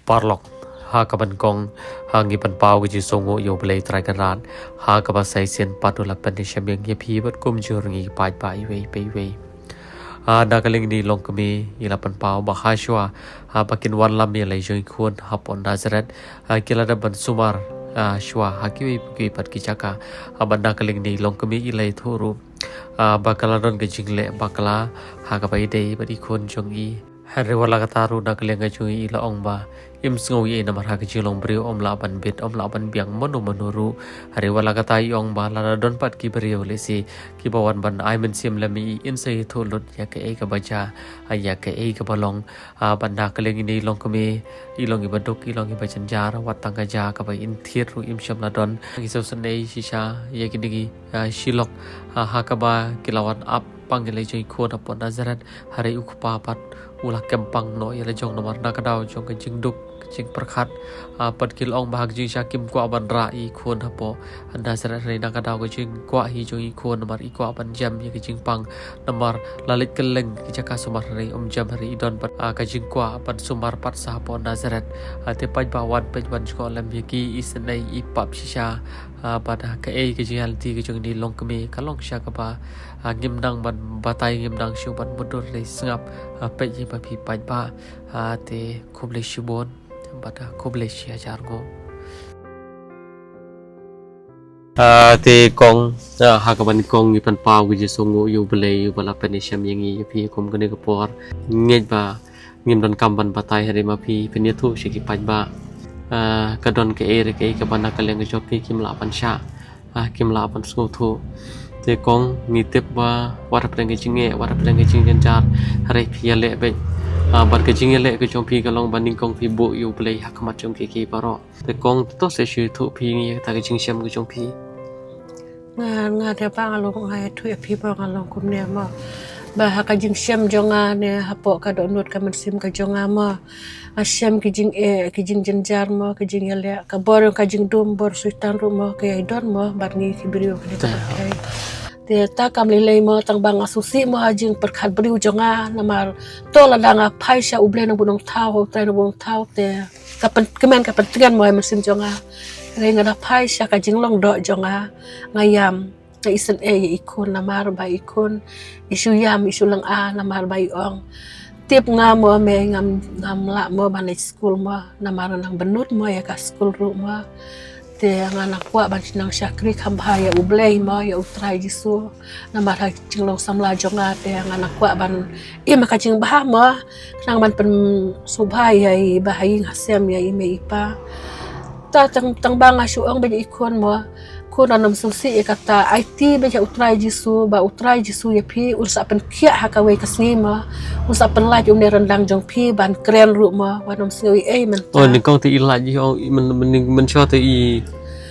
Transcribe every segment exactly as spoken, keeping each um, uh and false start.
Paralok, ha kaba nyngkong, ha ngi pynpaw ka jingsngewnguh ïa U Blei Trai Kynrad, ha kaba sa shisien pat u la pynïashem ïa ngi ïa phi bad kumjuh ngi paidbah iwei pa iwei. Ha, na ka liang ine i longkmie i la pynpaw ba ha shuwa, ha, ba kin wanlam ïa la i jong i khun hapoh Nazareth, ha, ki la dep ban sumar, ha, shuwa ha kiwei kiwei pat ki jaka, ha, bad na ka liang ine i longkmie i la ïathuh ruh, ha, ba ka la don ka jingleh bakla ha kaba ïadei bad i khun jong i. Hynrei wat la katta ruh na ka liang ka jong i i la ong ba im sngew ei ei namar ha ka jinglong briew ym lah ban bit, ym lah ban biang mano mano ruh. Hynrei wat la katta i ong ba lada don pat ki briew lehse kiba wan ban ai mynsiem lem ïa i, in sa ïathuh lut ïa kaei kaba jia, ha, ïa kaei kaba long. Ha, bad na ka liang ine i longkmie i long iba duk, i long iba jynjar, wat tang ka jia kaba in thied ruh im shym la don. Ngi sngewsynei shisha ïa kine ki, ha, shi lok, ha, ha kaba ki la wan ap pang ïa la i jong i khun hapoh Nazareth. Hynrei u kpa pat u la kem pang noh ïa la jong namar na ka daw jong ka jingduk, ka jingpyrkhat, ha, pat ki la ong ba ha ka jingshisha kim kwah ban rah ïa i khun hapoh Nazareth, hynrei na ka daw ka jingkwah hi jong i khun namar i kwah ban jem ïa ka jingpang. Namar la leit kylleng ki jaka sumar hynrei ym jem, hynrei i don pat, ha, ka jingkwah ban sumar pat sa hapoh Nazareth. Ha, te paidbah wan peit wan jngoh lem ïa ki, isynei i pap shisha. Ha, bad, ha, kaei ka jingïaid lynti ka jong ine i longkmie ka long shisha kaba, ha, ngim nang ban batai, ngim nang shuh ban mutdur, hynrei sngap, ha, peit ïa ma phi paidbah. Ha, te khublei shibun bad, ha, khublei shi hajar nguh. Ha, te kong, ha, ha kaba nyngkong ngi pynpaw ka jingsngewnguh ïa U Blei uba la pynïashem ïa ngi ïa phi kum kane ka por. Ngeit ba ngim donkam ban batai, hynrei ma phi phin ïathuh sha ki paidbah, ha, ka don kaei re kaei kaba na ka liang ka jong phi kim lah ban shah, ha, kim lah ban sngewthuh. Te kong, ngi tip ba wat hapdeng ka jingeh, wat hapdeng ka jingjynjar, hynrei phi ïaleh beit. Ha, bad ka jingïaleh ka jong phi ka long ba nyngkong phi buh ïa U Blei ha khmat jong kiei kiei baroh. Te kong, to sa shu ïathuh phi ïa kata ka jingshem ka jong phi. Nga, nga te ba nga long, nga ïathuh ïa phi ba nga long kumne mo. Ba ha ka jingshem jong nga ne hapoh ka dohnud ka mynsiem ka jong nga mo, nga shem ki jingeh, ki jingjynjar mo, ki jingïaleh, ka bor jong ka jingdum, bor Soitan ruh mo ka ïai don mo bad ngi ki briew kane ka pyrthei. Te kata kam lei lei mo, tang ba nga sngewsih mo ha jingpyrkhat briew jong nga, namar to lada nga phai sha U Blei Nongbuh Nongthaw, U Trai Nongbuh Nongthaw, te ka pynkmen, ka pyntngen mo ha mynsiem jong nga. Hynrei nga da phai sha ka jinglong doh jong nga, nga ïam, nga isynei ïa i khun namar ba i khun i shu ïam, i shu lynga namar ba i ong, tip nga mo, me ngam, ngam lah mo ban leit skul mo namar nga nang bynnud mo ïa ka skul ruh mo. Te nga nang kwah ban nang shakri kham bha ïa U Blei mo, ïa U Trai Jisu. Namar ha ka jinglong samla jong nga te nga nang kwah ban im ha ka jingbha mo, khnang ban pynsngewbha ïa i bahaïing hasem, ïa i mei i pa. Te tang, tang ba nga shu ong beit ïa i khun mo, khun, wat nym sngewsih ïa kata, aiti beit ha U Trai Jisu, ba U Trai Jisu ïa phi un sa pynkhiah ha kawei ka sngi mo, un sa pynlait ïa une u ryndang jong phi ban kren ruh mo, wat nym sngew ei ei mynta. Oh, nyngkong te i lait, i ong, i myn-, myn-, mynshuwa te i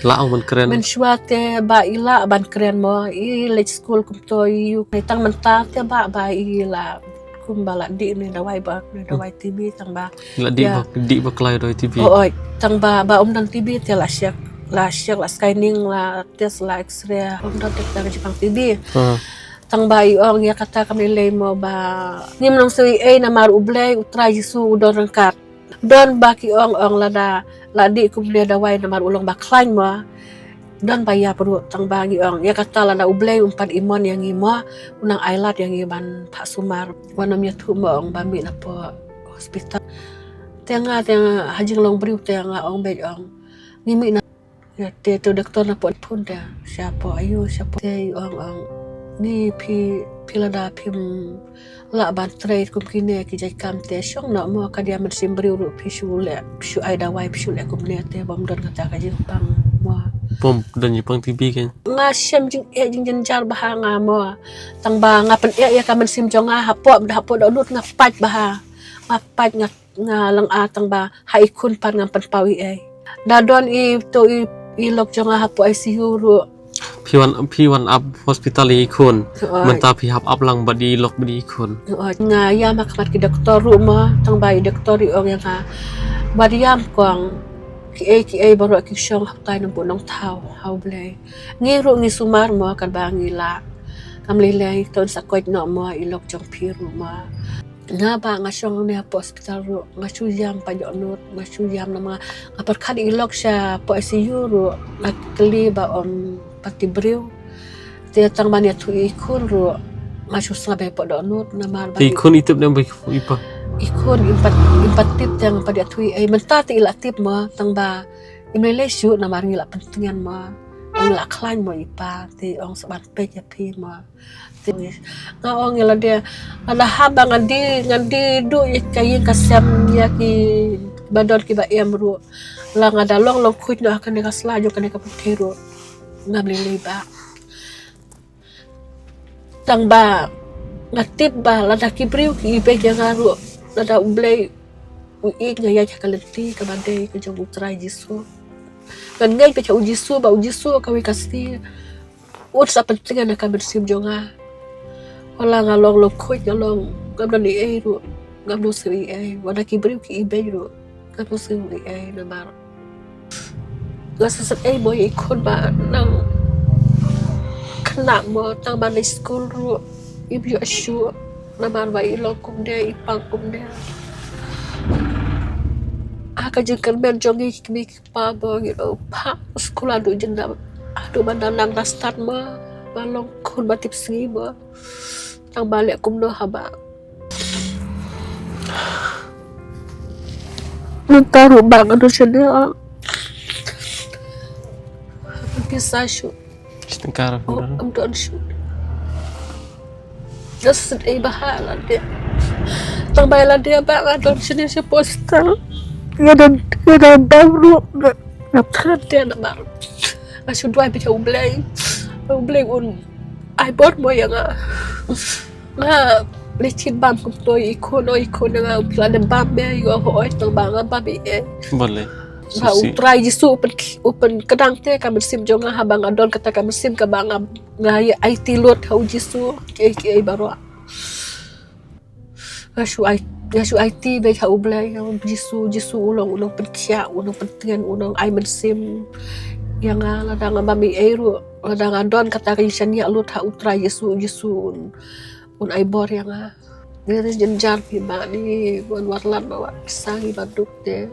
la ong ban kren. Mynshuwa te ba i lah ban kren mo, i leit skul kumto, i ïoh, tang mynta te ba, ba i la, kumba la dih ne dawai, ba ne dawai T B, tang ba. La dih, ïa, ba, dih bakla ïa dawai T B. Oh, oi, tang ba, ba ym don T B te la check, la check, la scanning, la test, la X-ray, ym don te ka jingpang T B. Ha. Tang ba i ong ïa kata kam lei lei mo ba ngim nang sngewsih ei ei namar U Blei, U Trai Jisu u don ryngkat. Don ba ki ong, ong lada la dih kumne dawai namar u long ba khlaiñ mo. Don ba ïap ruh, tang ba ngi ong ïa kata lada U Blei um pat imon ïa ngi mo, u nang ailad ïa ngi ban phah sumar. Wat nym ïathuh mo, ong ba mih na poh hospital. Te nga, te nga ha jinglong briew te nga ong beit, ong ngi mih na, ïa te, te doktor na poh phone te, shapoh aiu, shapoh, te i ong, ong ngi, phi, phi lada phim lah ban trei kum kine ki jait kam te shong noh mo, ka dei mynsiem briew ruh, phi shu leh, phi shu ai dawai, phi shu leh kumne te bym don kata ka jingpang mo. Bym don jingpang T B kein. Nga shem jingeh, jingjynjar bha ha nga mo. Tang ba nga pyneh ïa ka mynsiem jong nga hapoh, hapoh dohnud nga pait bha. Nga pait, nga, nga lynga tang ba ha i khun pat ngam pynpaw ei ei. Da don i, to i, i lok jong nga hapoh I C U ruh. Phi wan, phi wan ap hospital ïa i khun. Oi. Mynta phi hap ap lang bad i lok bad i khun. Oi. Nga ïam ha khmat ki doktor ruh mo, tang ba i doktor i ong ïa nga, wat ïam kong, kiei kiei baroh ki shong ha U Trai Nongbuh Nongthaw, ha U Blei. Ngi ruh ngi sumar mo katba ngi lah. Kam lei lei, to sa koit noh mo i lok jong phi ruh mo. Nga ba nga shong ne hapoh hospital ruh, nga shu ïam pat dohnud, nga shu ïam namar nga pyrkhat i lok sha poh I C U ruh, nga kylli ba ym pat tip briew. Te tang ban ïathuh ïa i khun ruh, nga shu sngap ïa poh dohnud namar ba i khun i tip ne ba i pa? I khun im pat, im pat tip, tang pat ïathuh ïa i, mynta te i la tip mo, tang ba im lei lei shuh namar ngi la pyntngen mo. Ong la khlaiñ mo i pa, te ong sa ban peit ïa phi mo. Te nga ong ïa lade, lada haba ngan die, ngan die duh ïa ka ïing ka sem ïa ki ba don ki ba em ruh, la nga da long long khuid noh ha kane ka sla jong kane ka pyrthei ruh, ngam lei lei ba. Tang ba nga tip ba lada ki briew ki ibeiñ ïa nga ruh, lada U Blei u ïeit, nga ïaid ha ka lynti kaba dei ka jong U Trai Jisu. Ngan ngeit beit ha U Jisu ba U Jisu kawei ka sngi un sa pyntngen ïa ka mynsiem jong nga. Wat la nga long long khuid, nga long, ngam don ei ei ruh, ngam don siew ei ei. Wat la ki briew ki ibeiñ ruh, ngam don siew ei ei namar nga sngewsynei mo ïa i khun ba nang khynnah mo, tang ban leit skul ruh im ïoh shuh namar ba i long kumne, i pang kumne. Ha ka jingkyrmen jong ngi ki kmie ki kpa mo, ngi ong phah skul haduh jingdam, haduh ban da nang da start mo, ba long khun ba tip sngi mo. Tang ba leh kumno haba mynta ruh ba nga don shane, ah. Pisa shuh. Shi tyngka ruh ym don. Ym don shuh. Nga sngewsynei bha lade. Tang ba lade ba nga don shane sha poh hospital, nga don, nga don bam ruh, nga, nga pyrkhat te namar nga shu duwai beit ha U Blei, U Blei un ai bor mo ïa nga. Nga leit thied bam kumto ïa i khun, o i khun, nga ong phi la dep bam me? I ong hooid, tang ba nga bam ei ei. Balei? Ba U Trai Jisu u pyn, u pynkdang te ka mynsiem jong nga haba nga don kata ka mynsiem kaba nga, nga ïa aiti lut ha U Jisu kiei kiei baroh. Nga shu ai, nga shu aiti beit ha U Blei, ha U Jisu, Jisu u long, u long pynkhiah, u long pyntngen, u long ai mynsiem ïa nga. Lada nga bam ei ei ruh, lada nga don kata ka jingshaniah lut ha U Trai Jisu, Jisu un, un ai bor ïa nga. Ngi ri jynjar phi ba ngi wan watlat ba wat pisa ngi ba duk te.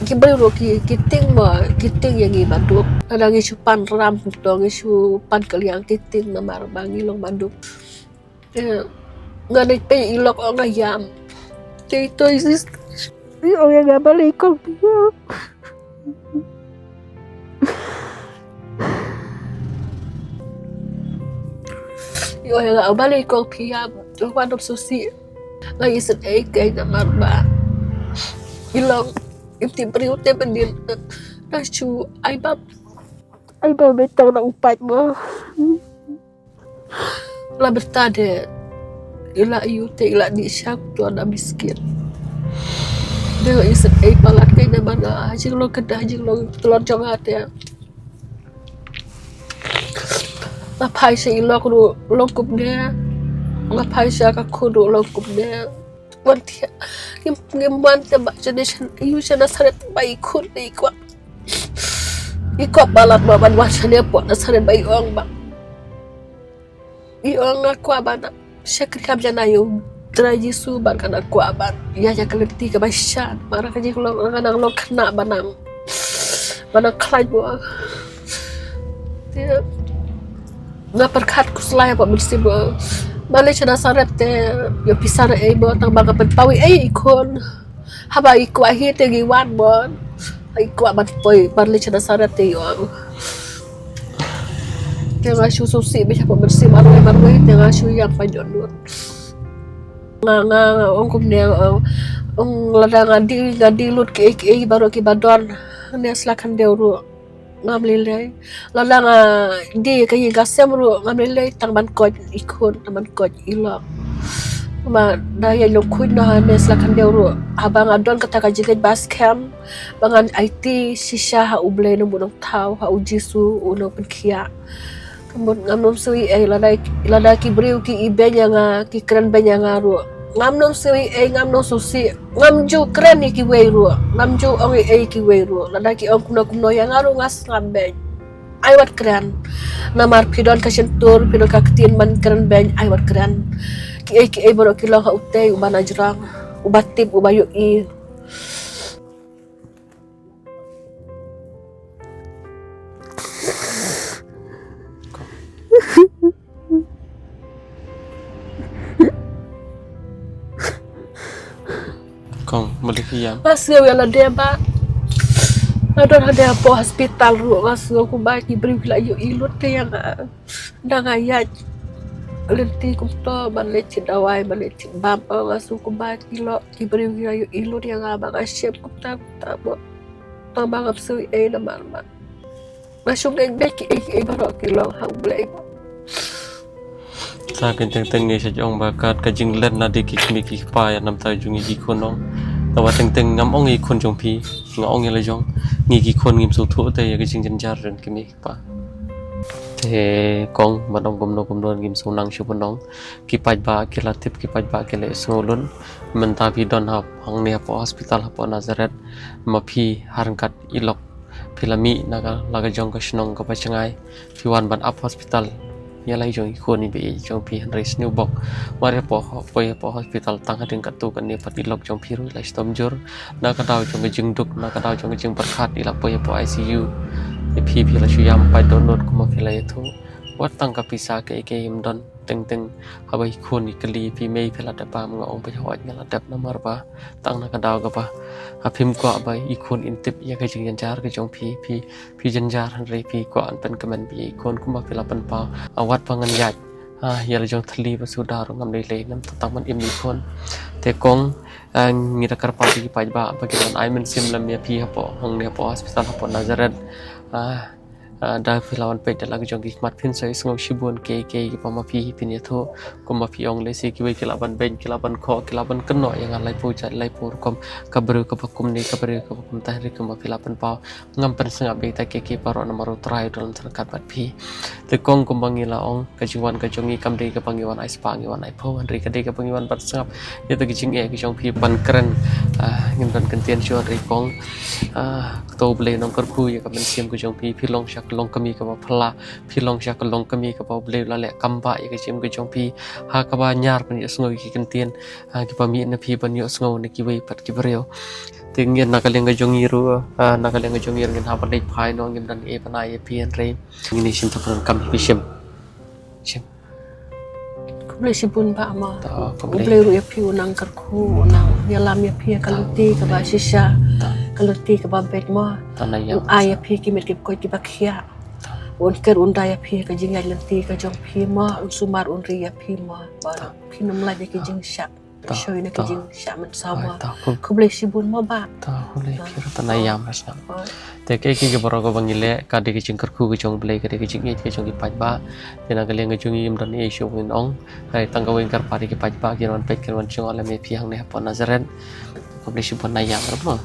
Ki briew ruh ki, ki tieng ba, ki tieng ïa ngi ba duk. Lada ngi shu pan ram kumto, ngi shu pan kylliang, ki tieng namar ba ngi long ba duk. Te nga dei peit i lok, ong nga ïam. Te i to i sis i ong ïa nga, balei kong phi ïam? I ong ïa nga, balei kong phi ïam? Ong wat nym sngewsih. Nga isynei keiñ namar ba i long, im tip briew te mynnin. Nga shu ai bam, ai bam beit tang na u paid mo. La bynta de i la ïoh te i la dih sha to na biskit. Te nga isynei palat keiñ namar nga, ha jinglong kynta, ha jinglong tlot jong nga te nga phai sha i lok ruh long kumne, nga phai sha ka khun ruh long kumne. Wan thiah, ngim, ngim wan te ba shane sha, ïoh sha Nasareth ba i khun te i kwah, i kwah palat ba ban wan shane hapoh Nasareth ba i ong ba, i ong nga kwah ban shakri kham jana ïa U Trai Jisu, bad nga kwah ban ïaid ïa ka lynti kaba shisha. Namar ka jinglong nga nang long khynnah ba nang, ba nang khlaiñ mo. Te nga pyrkhat khuslai hapoh mynsiem mo. Ban leit sha Nasareth te ïoh pisa ei ei mo, tang ba nga pynpaw ei ei i khun. Haba i kwah hi te ngi wan mo. I kwah ban poi, ban leit sha Nasareth te ïoh. Te nga shu sngewsih beit hapoh mynsiem marwei marwei, te nga shu ïam paidbah lut. Nga, nga, nga ong kumne, nga ong, ong lada nga die, nga die lut kiei kiei baroh kiba don hangne sla khyndew ruh, ngam lei lei. Lada nga die ka ïing ka sem ruh ngam lei lei, tang ban koit i khun, tang ban koit i lok. Ba da ïaid long khuid noh hangne sla khyndew ruh, haba nga don kata ka jingngeit ba skhem ba ngan aiti shisha ha U Blei Nongbuh Nongthaw, ha U Jisu u nongpynkhiah. Ka mut ngam nym siew ei ei, lada, lada ki briew ki ibeiñ ïa nga, ki kren beiñ ïa nga ruh, ngam nym siew ei ei, ngam nym sngewsih, ngam ju kren ïa kiwei ruh, ngam ju ong ei ei ïa kiwei ruh. Lada ki ong kumno kumno ïa nga ruh nga sngap beiñ. Ai wat kren. Namar phi don ka shyntur, phi don ka ktien ban kren beiñ, ai wat kren. Kiei kiei baroh ki long ha utei uba na jrong, uba tip, uba ïohi. Kong, mali ki ïam. Nga sngew ïa lade ba nga don hade hapoh hospital ruh, nga sngew kumba ki briew ki la ïohi lut ïa nga. Nda nga ïaid lynti kumto ban leit thied dawai, ban leit thied bam, nga sngew kumba ki lok ki briew ki la ïohi lut ïa nga ba nga shem kumta kumta mo. Tang ba ngam sngew ei namar ba nga shu ngeit beit kiei kiei baroh ki long ha U Blei. Sa keiñ teng teng ngi sa ong ba kat ka jinglen na dei ki kmie ki kpa ïa namta jong ngi ki khun ong. Tangba teng teng ngam ong ïa ki khun jong phi, nga ong ïa la jong ngi ki khun ngim sngewthuh te ïa ka jingjynjar jong ki kmie ki kpa. Te kong, ban ong kumno kumno ngim sngewthuh nang shu ban ong. Ki paidbah ki la tip, ki paidbah ki la sngew lut. Mynta phi don hap hangne hapoh hospital hapoh Nazareth, ma phi ha ryngkat i lok phi la mih na ka la ka jong ka shnong kaba jngai. Phi wan ban ap hospital ïa la i jong i khun iba ïeit jong phi, hynrei sniew bok. Mar ïa poi hapoh hospital tang hadien katto katne pat i lok jong phi ruh i la shitom jur. Na ka daw jong ka jingduk, na ka daw jong ka jingpyrkhat i la poi hapoh I C U. Ïa phi phi la shu ïam paid dohnud kumba phi la ïathuh. Wat tang ka pisa kaei kaei im don. Teng teng haba i khun i kylli phi mei phi la dep bam, nga ong phi hooid nga la dep namar ba tang na ka daw kaba ha phim kwah ba i khun in tip ïa ka jingjynjar ka jong phi, phi phi jynjar hynrei phi kwah ban pynkmen phi i khun kumba phi la pynpaw. Wat ba ngan ïaid ïa la jong thylli ba suda ruh ngam lei lei namar tang ban im i khun. Te kong, ngi da kyrpad ïa ki paidbah ba kin wan ai mynsiem lem ïa phi hapoh hangne hapoh hospital hapoh Nazareth. Da phi la wan peit da la ka jong ki khmat phin sa ïohsngew shibun kiei kiei kiba ma phi phin ïathuh. Kumba phi ong lehse kiwei ki lah ban beiñ, ki lah ban khoh, ki lah ban kynnoh ïa nga laiphew jait laiphew rukom. Ka briew kaba kumne, ka briew kaba kumta, hynrei kumba phi la pynpaw, ngam pynsngap beit ïa kiei kiei baroh namar U Trai u don ryngkat bad phi. Te kong, kumba ngi la ong, ka jingwan ka jong ngi kam dei kaba ngi wan ai spah, ngi wan ai phew, hynrei ka dei kaba ngi wan ban sngap ïa ka jingeh ka jong phi ban kren. Ngim don kyntien shuh hynrei kong, to U Blei un nang kyrkhu ïa ka mynsiem ka jong phi. Phi long sha ka longkmie kaba phylla, phi long sha ka longkmie kaba U Blei u la leh kam bah ïa ka jingim ka jong phi. Ha kaba ñiar ban ïohsngew ïa ki kyntien kiba mih na phi ban ïohsngew na kiwei pat ki briew. Te ngin na ka liang ka jong ngi ruh, na ka liang ka jong ngi ruh ngin hap ban leit phai noh, ngim don ei ban ai ïa phi hynrei ngin ïa shim, to pyndonkam ïa phi, shim. Shim. Khublei shibun bah ma. To, khublei. U Blei ruh ïa phi un nang kyrkhu, un nang ïalam ïa phi ïa ka lynti kaba shisha, ka lynti kaba beit ma. To, na ïa. Un ai ïa phi ki met ki koit kiba khiah. Un ker un da ïa phi ka jingïaid lynti ka jong phi ma, un sumar un ri ïa phi ma. Ba phin ym lait ïa ki jingshah. Shoi na ki jingshah mynsaw ma. Khublei shibun ma bah. To, khublei phi ruh, to na ïam, ha sngap. Te kiei kiei baroh kaba ngi leh ka dei ka jingkyrkhu ka jong U Blei, ka dei ka jingïeit ka jong ki paidbah. Te na ka liang ka jong ngi ngim don ei shuh ban ong. Hynrei tang kawei ngi kyrpad ïa ki paidbah kin wan peit, kin wan jngoh lem ïa phi hangne hapoh Nazareth. Khublei shibun, na ïam ruh ma.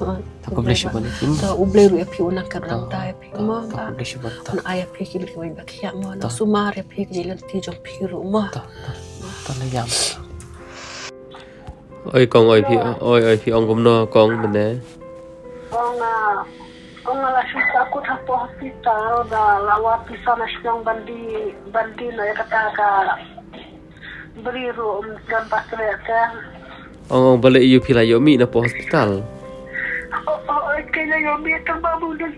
To, khublei shibun ïa phi ma. To, U Blei ruh ïa phi un nang kyrkhu, un da ïa phi ma. To, khublei shibun, to. Un ai ïa phi ki met kiba khiah ma, un sumar ïa phi ki jingïaid lynti jong phi ruh ma. To, to, to na ïam. Oi kong, oi phi, oi, oi phi ong kumno kong mynne? Ong, ah, ong nga la shu sah kut hapoh hospital, da la wad pisa na shnong ban die, ban die noh ïa kata ka briew ruh, um, don ba treh te. Ong, ong balei ïa phi la ïoh mih napoh hospital? Oh, oh, oh, kei la ïoh mih tang ba bun don.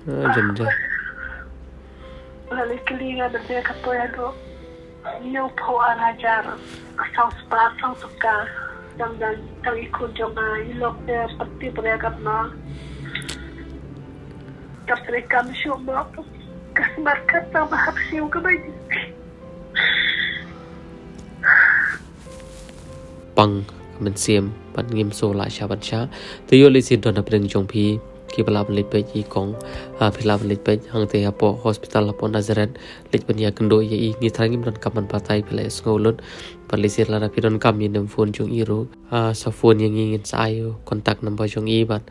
Ah, jam jam. Lane kylli nga da dei ka poi haduh hynñiewphew ar hajar saw spah saw tyngka. Dang dang tang i khun jong nga i lok te pyrthei pyrthei katno. Ka pyrthei kam shuh mo. Ka smat kat tang ba hap siew ka bai. Pang ka mynsiem ban ngim sngewlah sha ban shah. Te ïoh lehse don hapdeng jong phi kiba lah ban leit peit i kong, ha, phi lah ban leit peit hangtei hapoh hospital hapoh Nazareth, leit ban ïakynduh ïa i. Ngi trai ngim donkam ban batai, phi lah ïohsngew lut. Bad lehse lada phi donkam ïa i number phone jong i ruh, ha, sa phone ïa ngi, ngin sa ai u contact number jong i bad,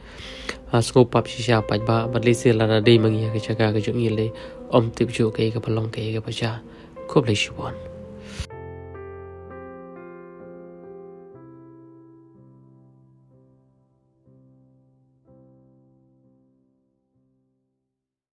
ha, sngewbha phi sha paidbah, bad lehse lada dei ma ngi ha ka jaka ka jong i lei, ym tip shuh kaei kaba long kaei kaba jia. Khublei shibun.